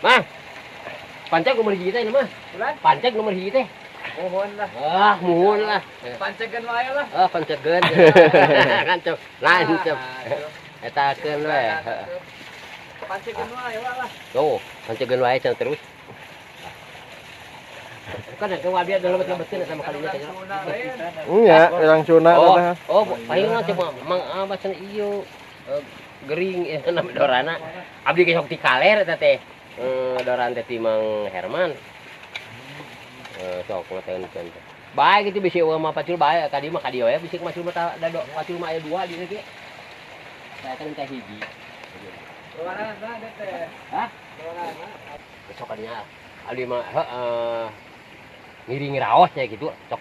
Mah. Panceg nomor 1 teh mah. Panceg nomor 1 teh. Mohon lah. Ah, muhun lah. Pancegeun wae lah. Ah, pancegeun. Lancep, lancep. Etakeun we. Pancegeun wae lah. Tuh, pancegeun wae cenah terus. Kan ada wabi ada lebet-lebetin sama kalinya teh. Nya, urang Sunda Oh, teh. oh, paling mah coba Mang Abah cenah ieu gering nama dorana. Abdi ge sok ti kaler eta teh. Doran teh ti Mang Herman. Sok ngateun teh. Bae gitu bisi eueuh mah pacul bae ka dieu mah ka dieu we bisi macul mah da pacul mah aya dua di dieu ge. Saya kan minta hiji. Hah? Besok kadinya abdi mah heeh ngiring raos nya gitu sok.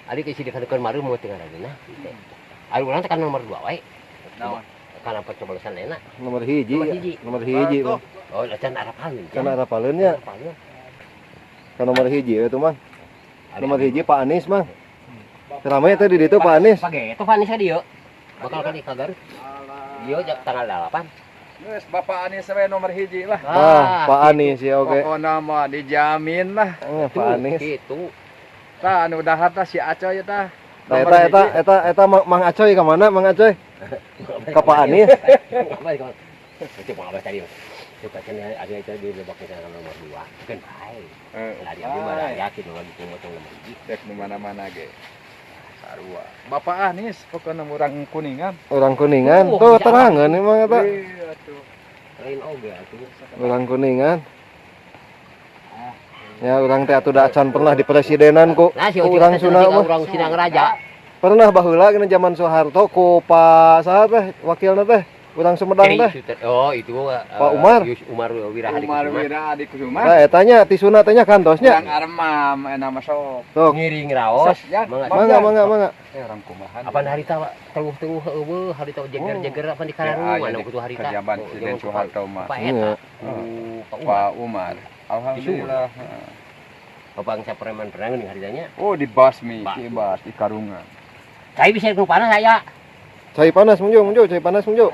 Abdi ke sini kan maru mau tinggal lagi nah. Ari urang teh kan nomor 2 wae. Naon? Kana pencoblosan enak. Nomor hiji. Nomor hiji. Nomor hiji. Oh, Oh, can arapaleun. Kan arapaleun nya. Arapaleun. Kan nomor hiji itu mah. Nomor hiji Pak Anies mah. Ramai teh di ditu Pak Anies. Page itu Pak Anies dieu. Bakal kali ka Garut. Dieu tanggal 8. Geus Bapak Anies we nomor 1 lah. Ah, Pak Anies ya oke. Pokona mah dijamin lah. Pak Anies. Gitu. Tah anu dahar tah si Acoy tah. Nah, eta eta eta eta Mang Acoy ka mana Mang Acoy? Ka Pak Anies. Itu Pak Abah tadi. Itu kan ada itu di lebak kita nomor 2. Kan bae. Lari abdi mah yakin nomor dua nomor 1. Dek nu mana-mana ge. Sarua. Bapak Anies pokona urang Kuningan. Urang Kuningan. Tuh terangeun emang eta. Iya tuh. Lain oge atuh. Urang Kuningan. Ya urang teh atuh da acan pernah di presidenan ku. Nah, si ku urang Sunda mah. Urang Sinang Raja. Pernah baheula kena zaman Soeharto ku Pak saha teh wakilna teh urang Sumedang teh. Oh, itu Pak Umar. Yus Umar Wirahadi Umar Kusuma. Wira Kusuma. Nah, etanya ti Sunda teh nya kantosnya. Urang Armam enak mah sok. Sok. Ngiring raos. Sok, Jan. Mangga. Mangga mangga mangga. Orang kumahan. Apa harita teluh-teluh eueuh harita jeger-jeger apa di Kararung Ya, anu di kutu harita. Zaman Presiden Soeharto mah. Pak Iya. eta. Ku Pak Umar. Pak Umar. Alhamdulillah. Bapak preman perang nih haritanya. Oh dibasmi, Bas. dibas di karungan. Saya bisa nu panas saya. Cai panas munjo munjo cai panas munjo.